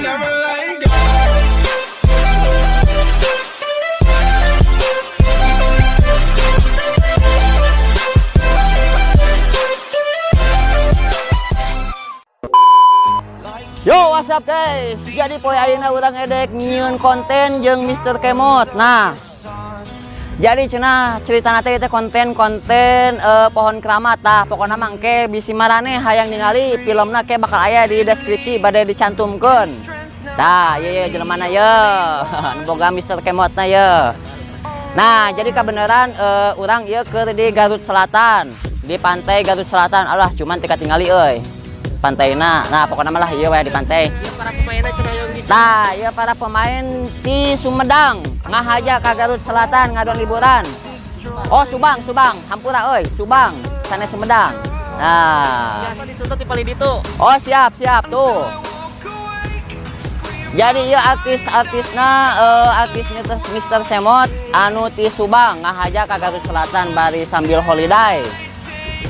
Never let go. Yo, what's up, guys? Jadi poe ayeuna urang edek nyieun konten jeung Mr. Kemot. Nah, jadi cenah cerita teh teh konten-konten pohon keramat. Tah, pokokna mah engke bisi maraneh hayang ningali filmna ke bakal aya di deskripsi, bade dicantumkeun. Tah, ieu ieu jelemana ye. Nu boga Mr. Kemotna ye. Nah, jadi kebenaran urang ieu keur di Garut Selatan, di pantai Garut Selatan. Alah, cuman teu katingali euy pantaina. Nah, pokoknya malah ieu we di pantai. Para pemainnya cenah yang di Nah, ieu para pemain di Sumedang ngahaja ka Garut Selatan ngadon liburan. Oh, Subang, Subang, hampura euy, Subang, sanes Sumedang. Nah. Biasa dituntut di paling ditu. Oh, siap, siap tuh. Jadi ieu artis-artisna artis Mr. Semot anu ti Subang ngahaja ka Garut Selatan bari sambil holiday.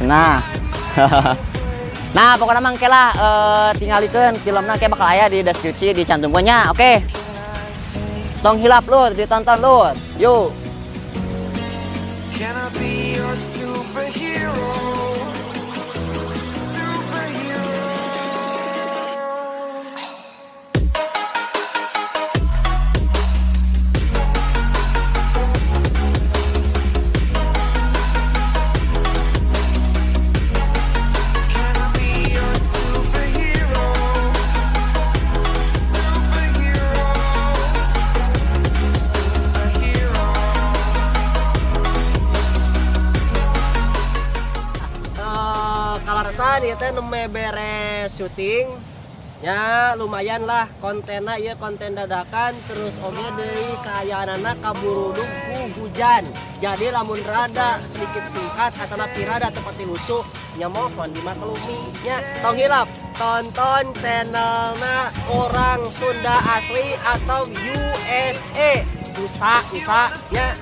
Nah. Nah, pokoknya mah engke lah tingalikeun filmna ke bakal aya di deskripsi dicantumkeun nya. Oke. Tong hilap, lur, ditonton, lur. Yuk. Can I be your superhero? Superhero. Can I be your superhero? Superhero. Superhero. Kaleresan ieu teh nembe beres syuting ya, lumayan lah kontenna ieu, konten dadakan. Terus oge deui kaayaanana kaburudug ku hujan, jadi lamun rada sedikit singkat atau rada tepati lucu nya, mohon dimaklumi nya. Tong hilap tonton channelna Orang Sunda Asli atau USA, USA USA nya.